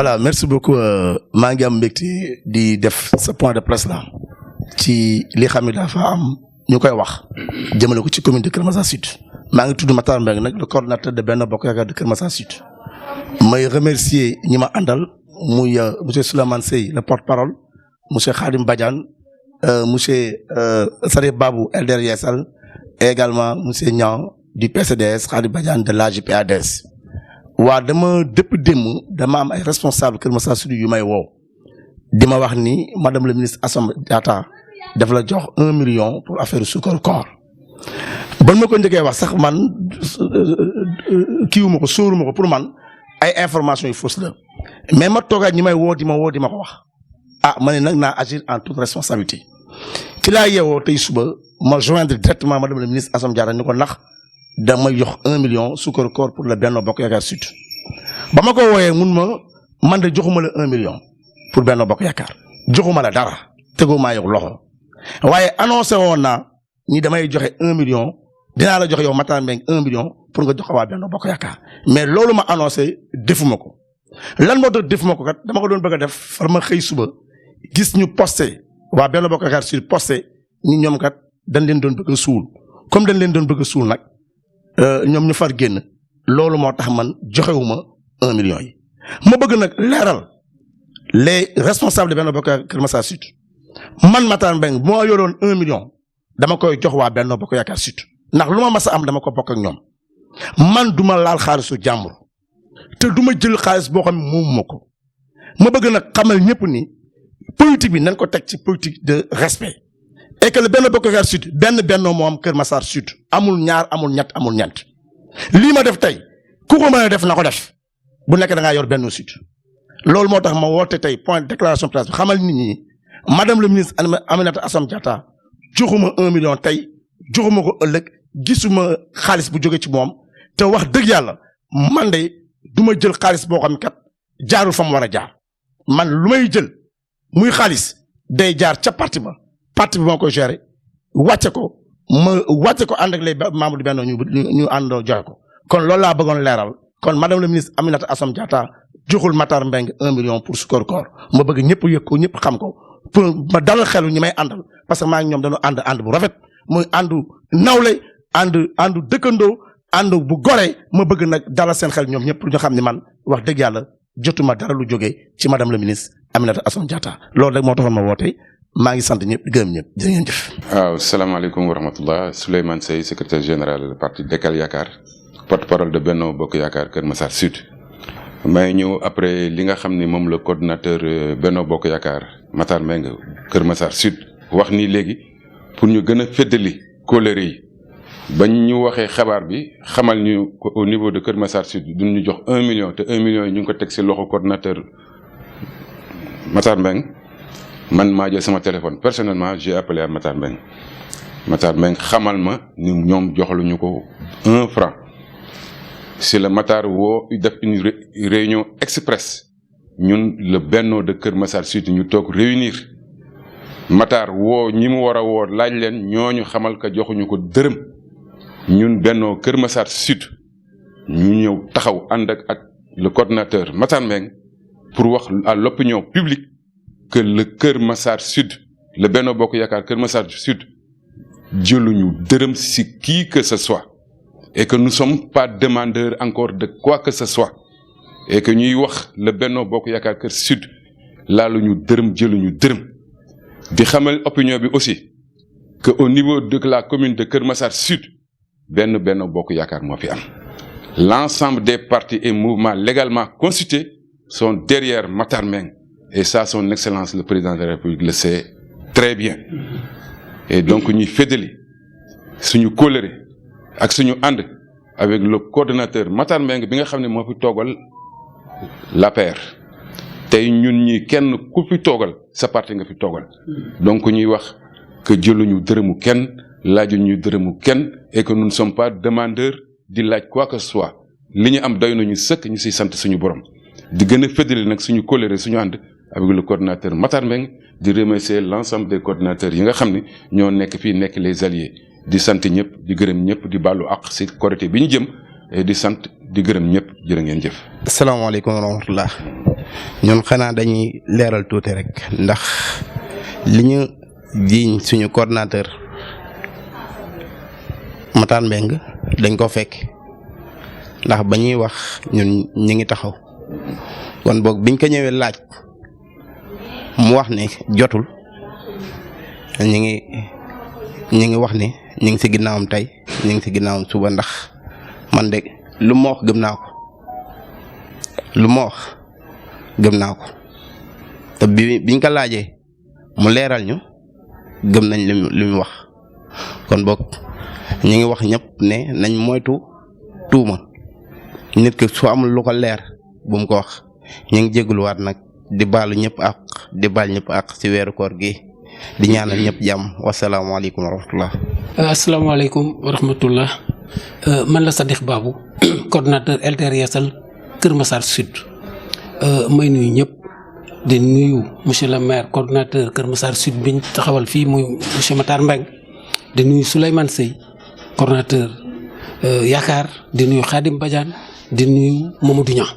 Voilà, merci beaucoup. maa ngi am mbégte di def ce point de presse là ci li xam ne dafa am ñu koy wax jëmale ko ci commune de Keur Massar Sud. maa ngi tudd Matar Mbengue nag le coordonnateur de Benno Bokk Yaakaar de Keur Massar Sud. may remercier ñi ma àndal muy monsieur Souleymane Seye le porte-parole monsieur Khadim Badiane monsieur Sarif Babou LDR Yeesal et également monsieur Niang du PCDS Khadim Badiane de l'AJ/PADS. waa dama depuis démb dama am ay responsable Keur Massar Sud yu may woo di ma wax ni madame le ministre Assome Diatta daf la jox 1 million pour affaire suukar koor ban ma ko njëkkee wax sax man kiiwuma ko sóoruma ko pour man ay information yu fausse la mais ma toogaat ñi may woo di ma ko wax ma ne nag naa agir en toute responsabilité ci laa yeewoo tey suba ma joindre directement madame le ministre Assome Diatta ni ko ndax damay jox 1 million suukar koor pour le Benno Bokk Yaakaar Sud ba ma ko wooyee mun ma man de joxuma la 1 million pour Benno Bokk Yaakaar joxuma la dara tegoo maa yow loxo waaye annoncé woon naa ni damay joxe 1 million dinaa la jox yow Matar Mbengue 1 million pour nga jox waa Benno Bokk Yaakaar mais loolu ma annoncé defuma ko lan moo tax defuma ko kat dama ko doon bëgg a def far ma xëy suba gis ñu posté waa Benno Bokk Yaakaar Sud posté ni ñoom kat dañ leen doon bëgg a suul comme dañ leen doon bëgg a suul nag ñoom ñu far génn loolu moo tax man joxewuma 1 million yi ma bëgg nag leeral les responsables de Benno Bokk Yaakaar Keur Massar Sud man Matar Mbengue bu ma yoroon 1 million dama koy jox waa Benno Bokk Yaakaar Sud ndax lu ma mas a am dama ko bokk ak ñoom man duma laal xaalisu jàmbur te duma jël xaalis boo xam ne moomuma ko ma bëgg nag xamal ñëpp ni politique bi nañ ko teg ci politique de respect et que le Benno Bokk Yaakaar Sud benn moo am Keur Massar Sud amul ñaar amul ñett amul ñeent lii ma def tey ku ko mën a def na ko def bu nekk da ngaa yor Benno Sud loolu moo tax ma woote tey point déclaration presse bi xamal nit ñi madame le ministre Aminata Assome Diatta joxuma 1 million tey joxuma ko ëllëg gisuma xaalis bu jóge ci moom te wax dëgg yàlla man de du ma jël xaalis boo xam kat jaarul fa mu war a jaar man lu may jël muy xaalis day jaar ca parti bi moo koy gérer wàcce ko ànd ak les membres du Benno ñu àndoo joxe ko kon loolu laa bëggoon leeral kon madame le ministre Aminata Assome Diatta joxul Matar Mbengue 1 million pour suukar koor ma bëgg ñëpp yëg ko ñëpp xam ko pour ma dalal xelu ñi may àndal parce que maa ngi ñoom dañoo ànd bu rafet muy àndu nawle àndu dëkkandoo ànd bu gore ma bëgg nag dalal seen xel ñoom ñëpp pour ñu xam ni man wax dëgg yàlla jotuma dara lu jógee ci madame le ministre Aminata Assome Diatta loolu rek moo taxoon ma woote maa ngi sant ñëpp di gërëm ñëpp jërë ngeen jëf. waaw salaamaaleykum wa rahmatullah Souleymane Seye secrétaire général parti Dekkal Yaakaar porte-parole de Benno Bokk Yaakaar Keur Massar Sud. may ñëw après li nga xam ni moom le coordinateur Benno Bokk Yaakaar Matar Mbengue Keur Massar Sud wax nii léegi pour ñu gën a féddali kóllëre yi bañ ñu waxee xabaar bi xamal ñu au niveau de Keur Massar Sud duñ ñu jox 1 million te 1 million yi ñu ngi ko teg ci loxo coordinateur Matar Mbengue man maa jël sama téléphone personnellement j'ai appelé à Matar Mbengue xamal ma ni ñoom joxaluñu ko 1 franc. C'est le Matar woo def une réunion express ñun le Benno de Keur Massar Sud ñu toog réunir Matar woo ñi mu war a woo laaj leen ñooñu xamal ka joxuñu ko dërëm ñun Benno Keur Massar Sud ñu ñëw taxaw ànd ak le coordinateur Matar Mbengue pour wax à l'opinion publique que le Keur Massar Sud le Benno Bokk Yaakaar Keur Massar Sud jëluñu dërëm si qui que ce soit. Et que nous ne sommes pas demandeurs encore de quoi que ce soit. Et que ñuy wax le Benno Bokk Yaakaar Keur Sud laaluñu dërëm jëluñu dërëm. di xamal opinion bi aussi que au niveau de la commune de Keur Massar Sud Benno Bokk Yaakaar moo fi am. L'ensemble des partis et mouvements légalement constitués sont derrière Matar Mbengue. Et ça, son excellence le président de la République le sait très bien. Et donc ñuy féddali suñu kóllëre ak suñu ànd avec le coordonnateur Matar Mbengue bi nga xam ne moo fi toogal l'APR tey ñun ñi kenn ku fi toogal sa parti nga fi toogal donc ñuy wax que jëluñu dërëmu kenn laajuñu dërëmu kenn et que nous ne sommes pas demandeurs di laaj quoi que ce soit li ñu am doy nañu sëkk ñu siy sant suñu borom di gën a féddali nag suñu kóllëre suñu ànd avec le coordonnateur Matar Mbengue di remercier l'ensemble des coordonnateurs yi nga xam ne ñoo nekk fii nekk les alliés di sant ñëpp di gërëm ñëpp di baalu àq ci Korité bi ñu jëm di sant di gërëm ñëpp jërë ngeen jëf. asalaamaaleykum wa rahmatullah ñun xanaa dañuy leeral tuuti rek ndax li ñu jiiñ suñu coordinateur Matar Mbengue dañ ko fekk ndax ba ñuy wax ñun ñi ngi taxaw kon boog biñ ko ñëwee laaj mu wax ni jotul ñi ngi wax ni ñi ngi ci ginnaawam tey ñi ngi ci ginnaawam suba ndax man de lu ma wax gëm naa ko lu ma wax gëm naa ko te biñ ko laajee mu leeral ñu gëm nañ li mu wax kon boog ñu ngi wax ñëpp ne nañ moytu tuuma nit ki su amul lu ko leer bu mu ko wax ñu ngi jégaluwaat nag di baalu ñëpp ak di baal ñëpp ak ci weeru koor gi di ñaanal ñëpp jàmm wasalaamaaleykum wa rahmatullah. asalaamaaleykum wa rahmatullah man la Sadikh Babou coordonnateur LDR Yeesal Kër Massar Sud may nuyu ñëpp di nuyu monsieur le maire coordonnateur Kër Massar Sud biñ taxawal fii muy monsieur Matar Mbengue di nuyu Souleymane Seye coordonnateur Yaakaar di nuyu Khadim Badiane di nuyu Mamadou Niang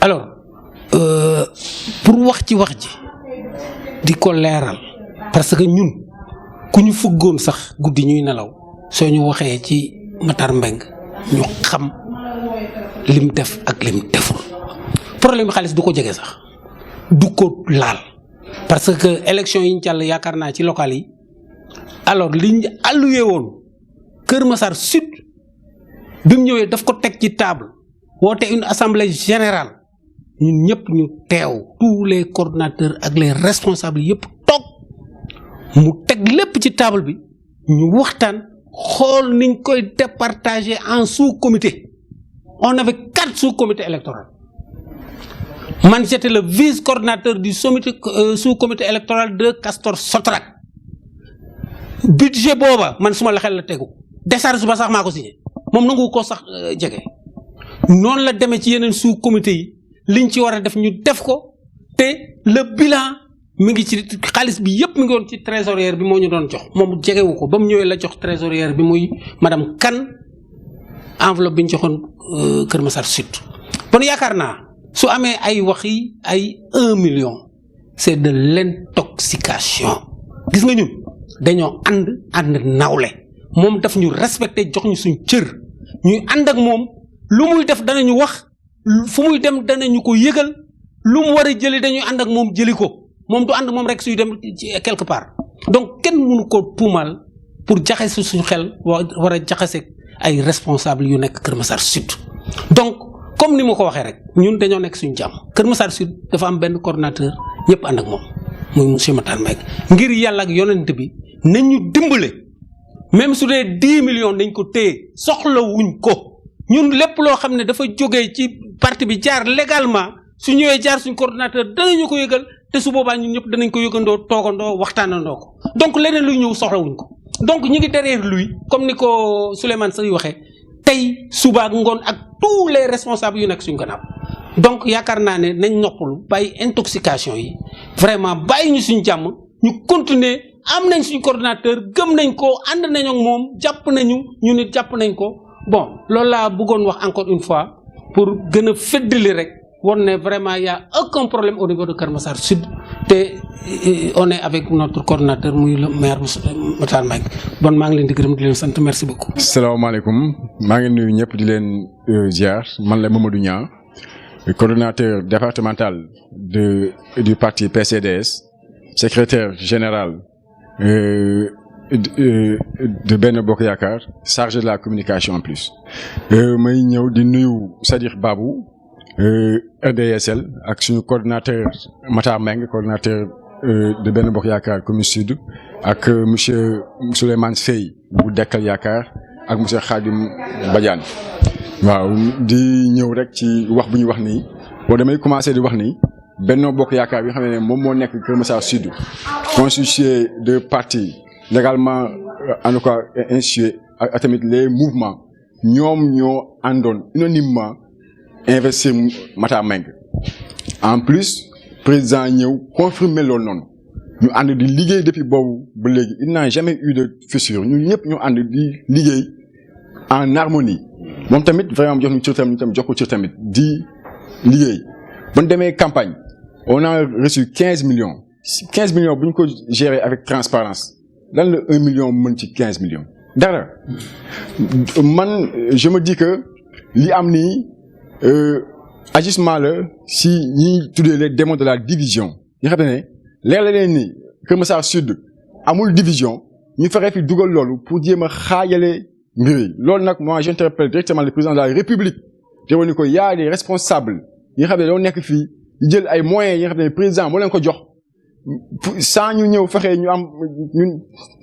alors pour wax ci wax ji di ko leeral parce que ñun ku ñu fëggoon sax guddi ñuy nelaw soo ñu waxee ci Matar Mbengue ñu xam lim def ak lim deful problème xaalis du ko jege sax du ko laal parce que élection yi ñu jàll yaakaar naa ci local yi alors liñ alloué woon Kër Massar Sud bi mu ñëwee daf ko teg ci table woote une assemblée générale ñun ñëpp ñu teew tous les coordonnateurs ak les responsables yëpp toog mu teg lépp ci table bi ñu waxtaan xool niñ koy départager en sous-comité on avait 4 sous-comités électoraux man j'étais le vice-coordinateur du sous-comité électoral de Castor Sotrac budget booba man suma la xel la tegu décharge ba sax maa ko signé moom nangu ko sax jege noonu la demee ci yeneen sous-comité yi liñ ci war a def ñu def ko te le bilan mi ngi ci xaalis bi yëpp mi ngi woon ci trésorière bi moo ñu doon jox moom jegewu ko ba mu ñëwee la jox trésorière bi muy madame Kane enveloppe bi ñu joxoon Kër Massar Sud. bon yaakaar naa su amee ay wax yi ay 1 million c'est de l'intoxication gis nga ñun dañoo ànd nawle moom daf ñu respecté jox ñu suñ cër ñuy ànd ak moom lu muy def danañu wax fu muy dem danañu ko yëgal lu mu war a jëli dañuy ànd ak moom jëli ko moom du ànd moom rek suy dem ci quelque part donc kenn mënu ko tuumaal pour jaxase suñu xel war a jaxase ay responsable yu nekk Kër Massar Sud donc comme ni ma ko waxee rek ñun dañoo nekk suñu jàmm Kër Massar Sud dafa am benn coordonnateur ñëpp ànd ak moom muy monsieur Matar Mbengue ngir yàlla ak yonent bi nañ ñu dimbale même su dee 10 millions nañ ko téye soxlawuñ ko ñun lépp loo xam ne dafa jógee ci parti bi jaar légalement su ñëwee jaar suñ coordonnateur danañu ko yëgal te su boobaa ñun ñëpp danañ ko yëgandoo toogandoo waxtaanandoo ko donc leneen luy ñëw soxlawuñ ko donc ñu ngi derrière lui comme ni ko Souleymane Seye waxee tey suba ak ngoon ak tous les responsables yu nekk suñ gannaaw donc yaakaar naa ne nañ noppalu bàyyi intoxication yi vraiment bàyyi ñu suñ jàmm ñu continuer am nañ suñ coordonnateur gëm nañ ko ànd nañ ak moom jàpp nañu ñu nit jàpp nañ ko bon loolu laa bëggoon wax encore une fois pour gën a feddali rek won ne vraiment y a aucun problème au niveau de Kër Massar Sud te on est avec notre coordonnateur muy le maire Matar Mbengue bon maa ngi leen di gërëm di leen sant merci beaucoup. salaamaaleykum maa ngi nuyu ñëpp di leen ziar man la Mamadou Niang coordonnateur départemental du parti PCDS secrétaire général de Benno Bokk Yaakaar chargé de la communication en plus may ñëw di nuyu Sadikh Babou RDSL ak suñu coordonnateur Matar Mbengue coordonnateur de Benno Bokk Yaakaar commune sud ak monsieur Souleymane Seye bu Dekkal Yaakaar ak monsieur Khadim Badiane waaw di ñëw rek ci wax bu ñu wax nii bon damay commencer di wax ni Benno Bokk Yaakaar bi nga xam ne moom moo nekk Kër Massar Sud constitué de partis légalement en tout cas institué ak tamit les mouvements ñoom ñoo àndoon unanimement investir Matar Mbengue en plus président ñëw confirmer loolu noonu ñu ànd di liggéey depuis boobu ba léegi il n'a jamais eu de fissure ñun ñëpp ñu ànd di liggéey en harmonie moom tamit vraiment jox ñu cër tamit ñu tamit jox ko cër tamit di liggéey ba ñu demee campagne on a reçu 15 millions 15 millions bu ñu ko gérer avec transparence lan la 1 million mën ci 15 millions dara man je me dis que li am nii agissement la si ñi tuddee les démons de la division yi xam ne leer la leen ni Keur Massar Sud amul division ñu fexe fi dugal loolu pour jéem a xaajale mbir yi loolu nag moi j'interpelle directement le président de la République te woon ni ko y a des responsables yi nga xam ne dañoo nekk fii di jël ay moyens yi nga xam ne président moo leen ko jox sans ñu ñëw fexe ñu am ñun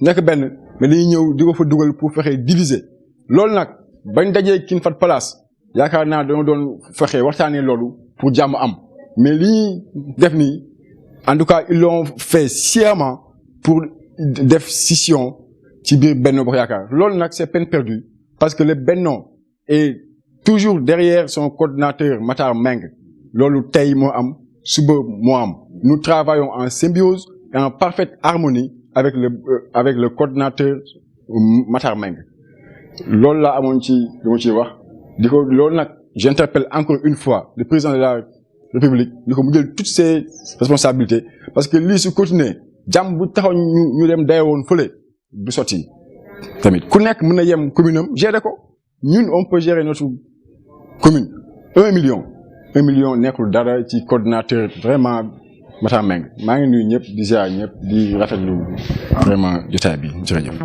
nekk benn mais dañuy ñëw di ko fa dugal pour fexe diviser loolu nag bañ dajee King Fahd Palace yaakaar naa dañoo doon fexe waxtaanee loolu pour jàmm am mais li ñuy def nii en tout cas ils l'ont fait sciemment pour def scission ci biir Benno Bokk Yaakaar loolu nag c'est peine perdue parce que le Benno est toujours derrière son coordinateur Matar Meng loolu tey moo am suba moo am nous travaillons en symbiose et en parfaite harmonie avec le coordinateur Matar Meng loolu laa amoon ci lu ma ciy wax di ko loolu nag j'interpelle encore une fois le président de la République di ko mu jël toutes ses responsabilités parce que lii su continuer jàmm bu taxaw ñu dem dayewoon fële du sotti tamit ku nekk mën na yem commune am gérer ko ñun on peut gérer notre commune 1 million nekkul dara ci coordinateur vraiment Matar Meng maa ngi nuyu ñëpp di ziar ñëpp di rafetlu vraiment jotaay bi jërëjëf